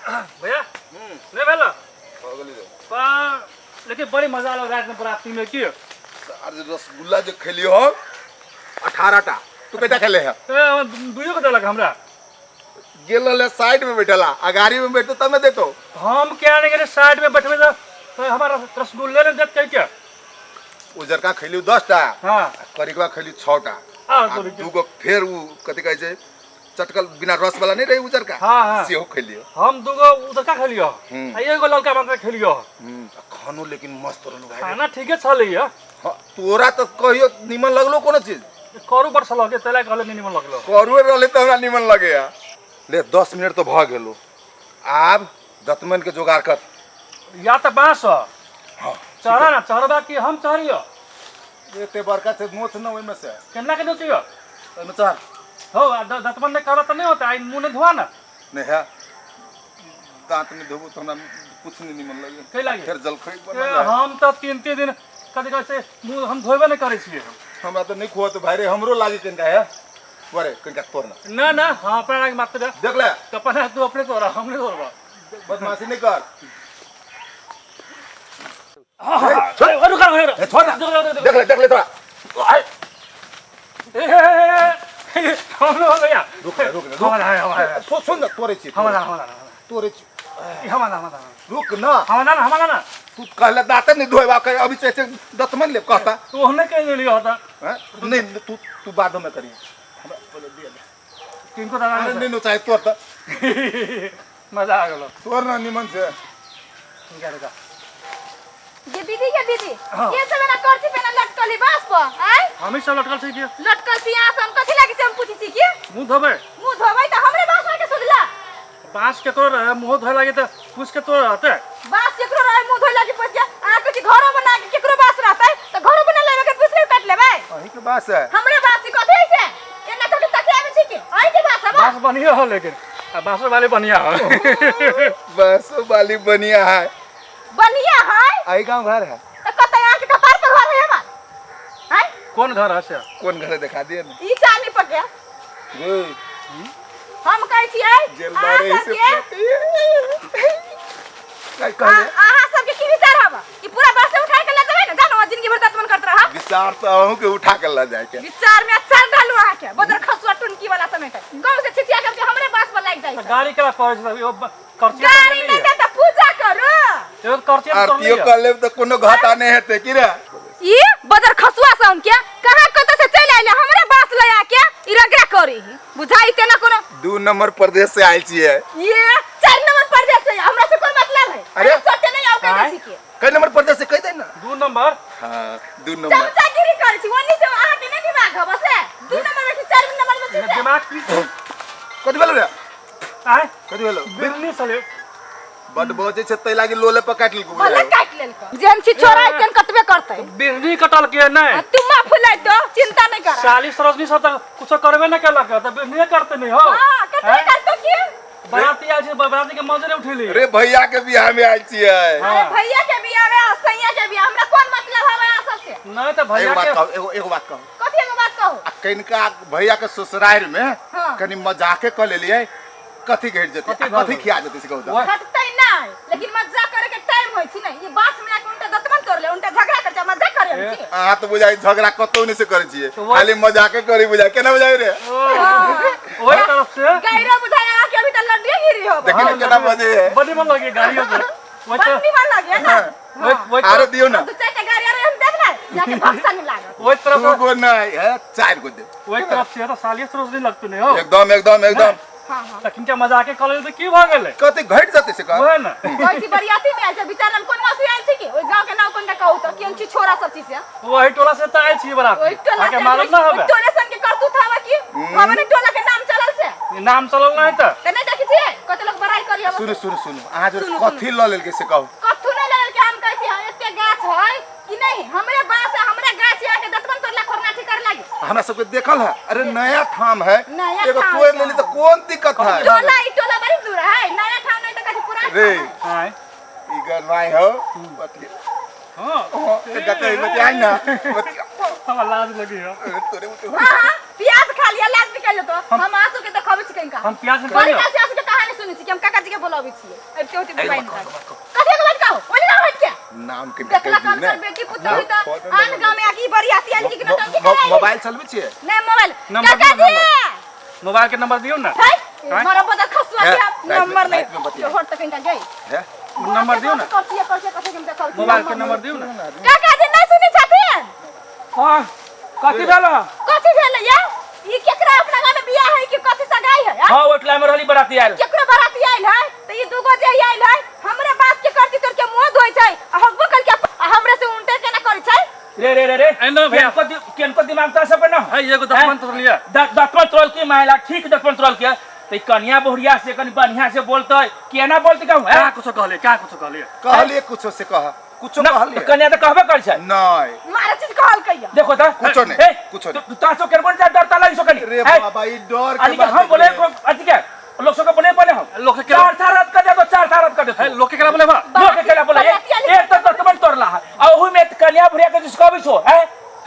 भैया नहीं भेल पर लेकिन बड़ी मजा आलो रात में बराती में की अरे रसगुल्ला जो खेलियो हम 18 टा। तू कैटा खेले है? ए, दुइयो के देलक हमरा। गेल रहले साइड में बैठला, आ गाड़ी में बैठतो तब न देतो। हम क्या नहीं गेले साइड में बैठबे तो हमारा रसगुल्ले ने देत कह के। उजरका खेलियो 10 टा। हाँ। आ करिकवा खेलियो 6 टा। आ, आ तोरी के। दूगो फेर उ कथी कहै छै चटकल बिना रस वाला नहीं रहे उजरका। हाँ, हाँ। सेहो खेलियो। हम दूगो उजरका खेलियो। हम्म। आ एगो ललका मात्र खेलियो। आ खानो लेकिन मस्त रहलो भाई। खाना ठीके छलैया। हाँ, तोरा तो कहियो निमन लगलो कोनो चीज? करू बड़ छल के तेला कहले निमन लगलो। करू रहले त हमरा निमन लगेया। ले 10 मिनट तो भ गेलो, आब दतमन के जोगाड़ कर। या त बांस। हाँ, चढ़ा ना, चढ़बा कि हम चढ़ियो? एते बड़का छै नोच न ओहिमे से। केना के नोचियो? ओहिमे चढ़। हो, आ दतमन नहीं करबा त नहीं होता, आई मुंह नहीं धोआ ना। नहीं है, दांत नहीं धोबो तो हमरा कुछ नहीं निमन लगे। कै लागे? फेर जलखै ए, बनल है। हम त 3-3 दिन कथी कहै छै मुंह हम धोबे नहीं करै छियै। हमरा त नहीं खुआत भाई रे, हमरो लागे कनिका है। वरे कनिका तोड़ ना। ना ना, हाँ, अपना लागे मात्र दे। देख ले। तो अपना तू अपने तोड़ा, हम नहीं तोड़बा। बदमाशी नहीं कर। हाँ, हाँ, हाँ, छोड़, रुक, रुक, रुक। ए, छोड़ ना। रुक, रुक, रुक, रुक। देख ले, देख ले थोड़ा। ए, ए, ए, ए, हम लोग हो गया। रुक ले, रुक ले, रुक। हमारा है, हमारा है। सुन, सुन ना, तोड़े छी, हमारा, हमारा, हमारा। तोड़े छी। हमारा, हमारा। रुक ना। हमारा ना, हमारा ना। तू कहले दांत नहीं धोएबा, कहे अभी से दतमन ले कहता। तू हमने कह देलियो होता। हैं? नहीं, तू, तू बाद में करिए। हमरा पहले दिया दे। किनको दादा अरे नहीं, नहीं, चाहे तोड़ त। मजा आ गेलो। तोड़ ना निमन से। ठीक है, रुका। ये दीदी, ये दीदी, हाँ। ये सब ना करछी पे ना लटकली बांस पर, आय? हम ही सब लटकल छी की? लटकल छी यहाँ से हम कथी लागी से हम पूछी छी की? मुंह धोबे? मुंह धोबै त हमरे बांस के सुधला। बांस केकरो रहे, मुंह धोए लागे त पूछ के तोड़ रहते। बांस केकरो रहे, मुंह धोए लागे पूछ के, अहाँ कहै छी घरो बना के केकरो बांस रहतै त घरो बना लेबै के पूछ के काट लेबै। अहीं के बांस है। हमरे बांस की कथी है से? एना कह के तकिया में छी की? अहीं के बांस है बा? बांस बढ़िया हो लेकिन, आ बांसो वाली बढ़िया हो। बांसो वाली बढ़िया है। बढ़िया है? अही गांव घर है। त कतै अहाँ के कपार पर घर है हमर? हैं? कोन घर है से? कोन घर है दिखा दिए ना। ई चाली पर के। रे। हम कहै छियै, जेल अहाँ बारे से सबके काय कहले? अहाँ सबके की विचार हब? ई पूरा बस से उठा के ल जेबै ने, जानो जिंदगी भर दतमन करत रह। विचार त अहूं के उठा के ल जाय के। विचार में अचार डालू अहाँ के, बदर खसुआ टुनकी वाला समय के। गांव से छिचिया करके हमरे बास पर लाग जाय छै। गाड़ी केला पड़ै छै, यो करचिया गाड़ी त नहीं त पूजा करू। यो करचिया त आरतियो कर लेब त कोनो घाटा नहीं हेतै की रे? ई बदर खसुआ सन के कहां कत से चल आइले हमरे बास ले आके ई रगड़ा करी बुझाई ते ना कोनो। 2 नंबर प्रदेश से आयल छियै। ये 4 नंबर प्रदेश से हमरा से कोई मतलब है? अरे सोचे नहीं आओ कहीं आय? छी के। कई नंबर प्रदेश से कह दे ना। 2 नंबर? हां, 2 नंबर। चमचागिरी करै छी ओनी से अहाँ के नहीं दिमाग हब से। 2 नंबर में कि 4 नंबर में छी से? दिमाग की कथि भेलो रे? आय? कथि भेलो? बिरनी चले। बड बजै छै तै लागि लोले पर काटि लेलको। भले काटि लेलको। जेहन छी छोरा तेहन कतबे करतै। बिरनी कटल के नहीं। आ तू माफ फुलाइ दो, चिंता नहीं कर। साली सरोजनी सब तक कुछो करबे नहीं केलक त बिरनी करते नहीं हो। हां, कतबे हैं? करतो की? बाराती आयल छै, बाराती के मजे नहीं उठेली। रे भैया के बियाह में आयल छियै। हाँ। अरे भैया के बियाह में आ सैया के बियाह हमरा कोन मतलब हवे अहाँ सब से? नहीं त भैया एगो बात के कहू, एगो बात कहू। कथी एगो बात कहू? आ कनिका भैया के ससुराल में हाँ। कनि मजाके क लेलियै, कथी घटि जेतै? कथी आ भऽ कथी गेल? खिया जेतै से कहू तऽ? वएह। घटतै नहि, लेकिन मजा करे के टाइम होइ छै ने। ई बास में आके उनटा दतमन तोड़ ले, उनटा झगड़ा कर छै, मजा करे हम छी। अहाँ तऽ बुझाइ झगड़ा कतौ नहि से करै छियै, तऽ वएह- खाली मजाके करी बुझाइ। केना बुझाइ रे? ओहि तरफ से गायरो बुझाइ अहाँ के अभी तऽ लड्डुए गिरी होब। देखी ने केना बजै है। बड़ी मन लगे गाड़ियो से। ओहि बड़ तरफ- निमन लगे ना। ओहि- ओहि आरो तरफ- दियौ ना। दू चारि टा गाड़ी आरो हम देब ने, जाके भक्सा में लागत। ओहि तरफ दू गो नहि है, 4 गो देब। ओहि तरफ से तऽ सालिये सरोजनी लगतौ ने हो। एकदम, एकदम, एकदम। हाँ, हाँ। तखन के मजाके कऽ लेली तऽ की भऽ गेलै? कथी घटि जेतै से कह? ओहे ने। कहै छी बरियाती में आयल छै, बेचारा हम कोन गाँव से आयल छी की? ओहि गाँव के नाम कोन कहू तऽ केहन छी छोरा सब चीज से? ओहि टोला से तऽ आयल छी बराती। ओहि टोला अहाँके से मालूम ना ओहि हबे? टोले सन के करतूत हवे की? हवे ने टोला के नाम चलल से? नाम चलल नहि तऽ? तऽ नहि देखै छियै? कते लोग बड़ाई करी हवे। सुनू, सुनू, सुनू। अहाँ जो सुनू, कथी लऽ लेलकै से कहू? कथू नहि लऽ लेलकै, हम कहै छी, हँ, एते गाछ है कि नहीं? हमरे बांस है, हमरे गाछ है, के दतमन तोड़ला खोरनाठी कर लागी। हमरा सबके देखल है। अरे नया ठाम है, नया एगो ठाम तोड़ है। लेली तऽ कोन दिक्कत है? टोला, ई टोला बड़ी दूर है, नया ठाम नहीं तऽ कथी पुरान रे। ठाम है। आँय। ई गनवाई हो, बतिया। हाँ। हाँ, तऽ गतै बतियाइ ना। बतिया। हमरा लाज लगी हो। तोरे मुँह हाँ, हाँ, प्याज खा लिया, लाज निकाल लेतो। हम आंसू के देखबै छी कनिका। हम प्याज बड़ी निकालियो। काल से आंसू के कहानी सुनै छी कि हम काका जी के बोलाबै। अबै छियै अबिते होते मोबाइल निकाल कथी के बात कहो बोली ना हट के नाम के देखला कर कर बेटी पुत्र होई त आन गांव में आके बरियाती आयल की नौटंकी कराई मोबाइल चलबै छियै नहीं मोबाइल नंबर काका दियौ, जी नंबर। मोबाइल के नंबर दियौ ना है आँय? मारा बदल खसुआ है, के रात में- नंबर ले रात में बतिया। जोहर तक इनका गई है नंबर दियौ ना करती करती कथी के हम देखल छी मोबाइल के नंबर दियौ ना काका जी नहीं सुनी छथिन हाँ कथी भेल कथी भेल या ई केकरा अपना गांव में बियाह है कि कथी सगाई है आ? हाँ ओटला में रहली बराती आयल केकरो बाराती आयल है त ई दूगो जे आयल है हमरे बास के करती तोर के मुंह धोइ छै आ हगबो कर के आ हमरे से उल्टे केना करै छै रे रे रे रे एना भैया। केनको दिमाग तो सब ना है एगो दतमन तोड़ लिया दतमन तोड़ल के मायला ठीक दतमन तोड़ल के त कन्या बहुरिया से कनी बढ़िया से बोलते केना बोलते कहूं का कुछो कहले का कुछो कहले कहलिए कुछो से कह कुछो ना कहलिए कन्या तो कहबे कर छै नहीं मारा चीज कहल कहिया देखो त कुछो नहीं, ए, कुछो नहीं। तू तासो केनको जा डरता लगी सो कनी रे ए, बाबा ई डर के अरे बात हम बोले है। को अथी के लोग सबके बोले पहले हम लोग के चार साल रद्द कर दे तो चार साल रद्द कर दे है लोग के केला बोले बा लोग के केला बोले एक तो दतमन तोड़ला है आ ओहू में कन्या भुरिया के जिसको भी छो है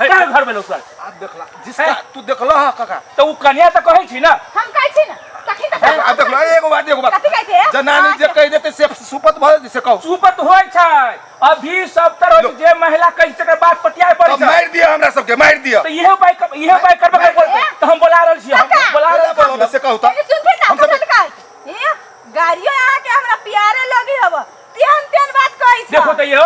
है। घर में लोग सर आप देखला जिसका तू देखला हा काका तो उ कन्या तो कहै छी ना हम कहै छी ना तखन तऽ आप देखला एगो बात एगो बात कथी कहै छै जनानी जे कहि देते से सुपत भऽ जेतै से कहू सुपत होइ छै अभी सब तरह लो। जे महिला कहि सके बात पटियाए पड़ै तब छै मारि दिअ हमरा सबके मारि दिअ तऽ इहे उपाय इहे उपाय करबे कर बोलते तऽ हम बोला रहल छी हम काका। बोला रहल बोला छी से कहू तऽ सुनथिन ना हम सब कथी कहै ए गाड़ियो अहाँके हमरा प्यारे लगी हब तेहन तेहन बात कहै छै देखो तऽ यो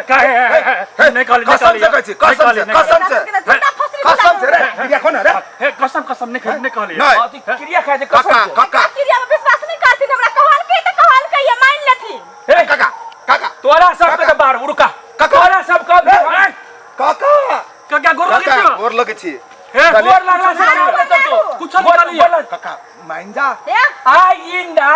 का है नहीं कहले नहीं कसम से कहै छी कसम से कसम से कसम से रे देखो ना रे हे कसम कसम नहीं कहले नहीं कहले नहीं अथी क्रिया खाइ छै कसम काका से। काका क्रिया में विश्वास नहीं करथिन हमरा कहल के तऽ कहल के ये मान लेथिन हे काका काका तोरा सबके तऽ बाहर रुका काका। तोरा सबके हे। काका काका गोर लगे काका छियो गोर लगे छी हे गोर लागला से गोर बोलत तो कुछो निकालिए। बोलत। काका मान जा ए आइ इंदा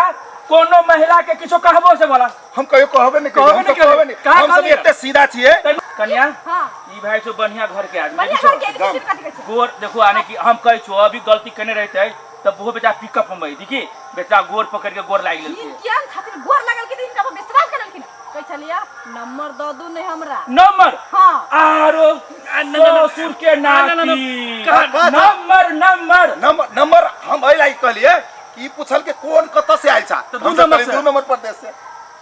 कोनो महिला के किछो कहबो से बोला हम कहियो कहबे नहीं कहबे हम नहीं सब कहबे नहीं कहाँ हम सब कहलियै? एते सीधा छियै कन्या हां ई भाई सो बढ़िया घर के आदमी बढ़िया बुझो। घर के आदमी कथी कहै छै गोर देखो आने की हम कहै छो अभी गलती केने रहते तब वो बेटा पिकअप हम देखी बेटा गोर पकड़ के गोर लागि ई लेलकै केहन खातिर गोर लगल कि हिनका पर विश्वास करलखिन कहै छलिया नंबर दऽ दू नहीं हमरा नंबर हां आरो ससुर के ना, ना, ना, नाती कहाँ- नंबर नंबर नंबर नंबर हम एहि लागि कहलियै कि ई पूछल के कोन कतऽ से आयल छा तऽ दू हम सब नंबर कहलियै से। दू नंबर प्रदेश से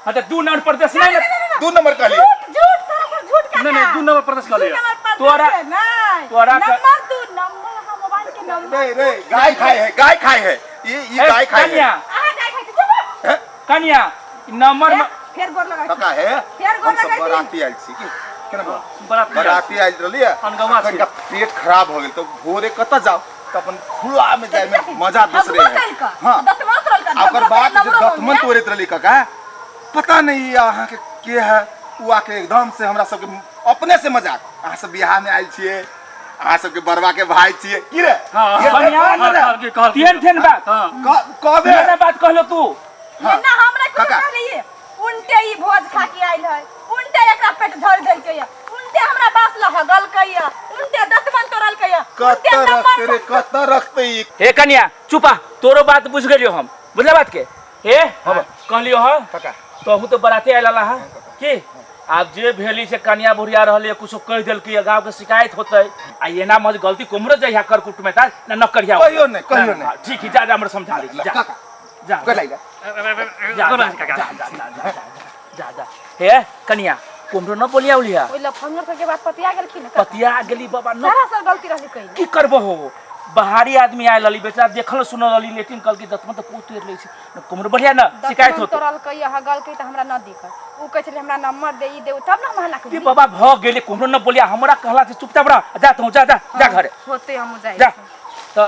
हाँ तो दू नंबर प्रदेश नहीं ना दू नंबर कहलियै झूठ झूठ सरासर झूठ काका नहीं नहीं दू नंबर प्रदेश दू कहलिए नंबर पर तोरा- नहीं तोरा नंबर दू नंबर हम मोबाइल के नंबर नहीं रे गाय खाए है गाय खाए है ई ई ए, गाय खाए है कन्या अहाँ गाय खाइ छी चुप हैं? कन्या नंबर ए, फेर गोर लगाइ छी काका है फेर गोर हम सब लगाइ छी। बराती आयल छी की केना बोल बराती बराती आयल रहलियै अनगौआ छी। कनिका पेट खराब हो गेल तऽ भोरे कतऽ जाउ तऽ अपन खुला में जाय में मजा दूसरे हगबो है करिकऽ, हाँ दतमन तोड़लका, आ ओकर बाद जे नंबरो दतमन मांगलियै। तोड़ैत रहली काका पता नहीं अहाँके के है ओ आके एकदम से हमरा सबके अपने से मजाक अहाँ सब बियाह में आयल छियै अहाँ सबके बरवा के भाई छियै की रे हाँ, ये बढ़िया। कौन रे? कहलकै, कहलकै। तेहन तेहन बात हाँ कहबे तेहन बात कहलो तू हाँ। एना हमरा कुछ काका। कहलिए उनटे ई भोज खा के आयल है उनटे एकरा पेट झड़ देलकै या उनटे हमरा बास लहगलकै या उनटे दतमन तोड़लकै या कत रखते रे कत रखते ई हे कन्या चुपा तोरो बात बुझ गेलियो हम बुझले बात के हे कहलियो हँ काका तोहू तो बराते आयल हा की आब जे भेली से कन्या बुढ़िया रहले कुछो कहि देलकै या गाँव के शिकायत होतै आ एना मज गलती कुम्हरो जइहा कर कुटुम ता ना न करिया कहियो नहि, कहियो नहि। हाँ, ठीक है जा जा हमरा समझा दे जा काका जा गोर लागि जा। जा गोर जा लागि काका। जा जा जा जा जा जा हे कन्या कुम्हरो न बोलिया उलिया ओइ लफंगर सबके बात पतिया गेलखिन पतिया गेली बाबा न सारा सब गलती रहली कइले की करबो हो बाहरी आदमी आयल रहली बेचारा देखल सुनल रहली लेकिन कहलकै दतमन तऽ को तोड़ि लै छै न कुम्हरो बढ़िया न शिकायत दतमन होतै तोड़लकै या हगलकै तऽ हमरा न दिखल उ कहै छलै हमरा नंबर दे ई दे उ, तब न हम हल्ला ये करी बाबा भ गेलै कुम्हरो न बोलिया हमरा कहला से चुपचाप रह जा तू जा जा जा घरे होते हम जाइ जा तऽ